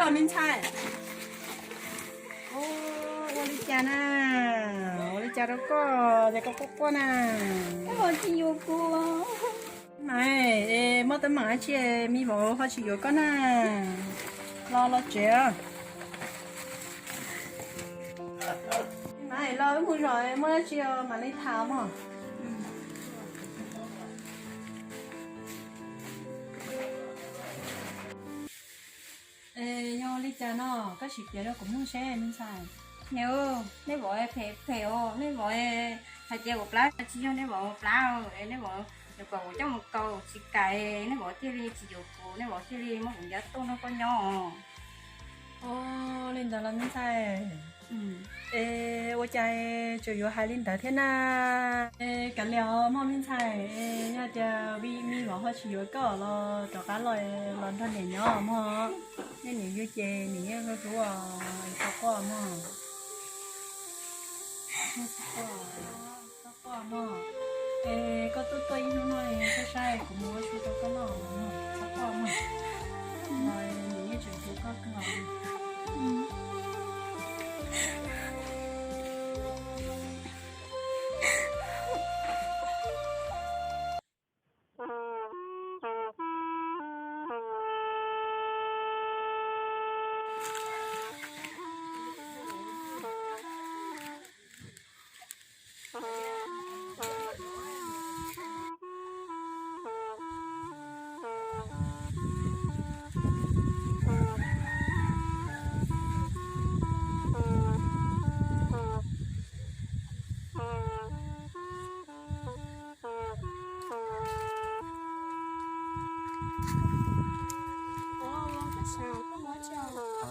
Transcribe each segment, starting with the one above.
Me ntxhais, ua li cas na? Ua li cas rau koj ces koj quaj quaj na? Tsis yuav kuv. Maiv, es muaj teeb meem dab tsi me vauv ho tsis yuav koj na? Los los tsev. Maiv, los wb mus zos, muaj dab tsi mam li tham mog. Es yog li cas no koj tsis piav rau kuv mloog seb me ntxhais? Niam, nej vauv phem phem os, nej vauv hais tias kuv plab tsis yog nej vauv plab, nej vauv nws kom kuv coj mus kaus tsis kam, nej vauv thiaj li tsis yuav kuv, nej vauv thiaj li muab kuv ncav tuaj nrog koj nyob. Ua li ntawd los me ntxhais, es ua cas tseem yuav hais li ntawd thiab na? Es kav liam os mog me ntxhais, yog tias me vauv ho tsis yuav koj los rov qab los, los nrog niam nyob mog. Nej niam yug ces niam yeej hlub hlub os, txhob quaj mog. Txhob quaj mog. Es koj tuaj tuaj ib hnub no saib saib kuv mus ua su rau koj noj, txhob quaj mog. Niam yeej tseem hlub koj kawg.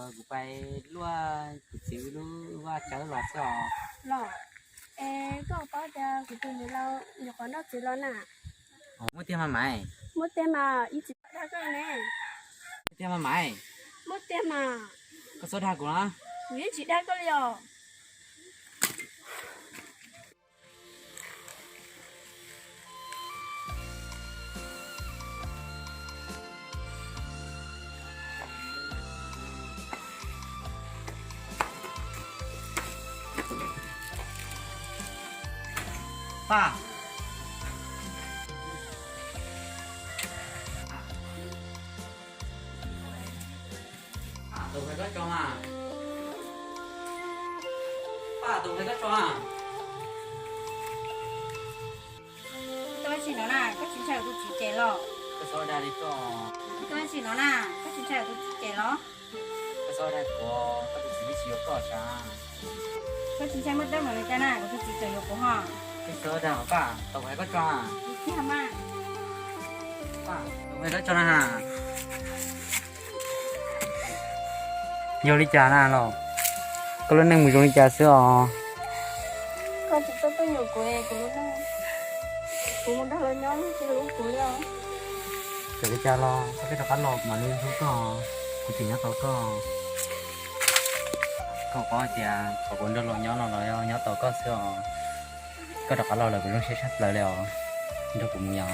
Kuv pais luaj kuv txiv lub vaj tsawb los xwb os. Los, es koj paub tias kuv tus niam laus nyuam qhuav noj txiv los na. Muaj tiag mas Maiv? Muaj tiag mas, ib txwm dag koj ne. Muaj tiag mas Maiv? Muaj tiag mas. Koj txhob dag kuv na. Kuv yeej tsis dag koj li os. Paj, tus hais koj tso mas. Paj, tus hais koj tso mas. Koj tsis no na, koj tsis ntshai tus txiv cem los? Koj tsis no na, koj tsis ntshai tus txiv cem los? Koj tsis ntshai muaj teeb meem li cas na, kuv tus txiv tseem yuav kuv ho. Koj tsis dag, Paj, tus hais koj tso. Tiag mas. Paj, tus hais koj tso na. Yog li cas na los? Koj lub neej mus zoo li cas xwb os? Koj tsis tuaj tuaj yuav kuv, kuv lub neej, kuv mus nrog lawv nyob tsis hlub kuv li os. Txawm li cas los koj pheej rov qab los kuv mam li hlub koj, kuv tseem nyob tos koj. Koj paub hais tias qhov kuv nrog luag nyob no los yog nyob tos koj xwb os. Koj rov qab los lawm kuv zoo siab tshaj plaws li os. Nrog kuv mus yom.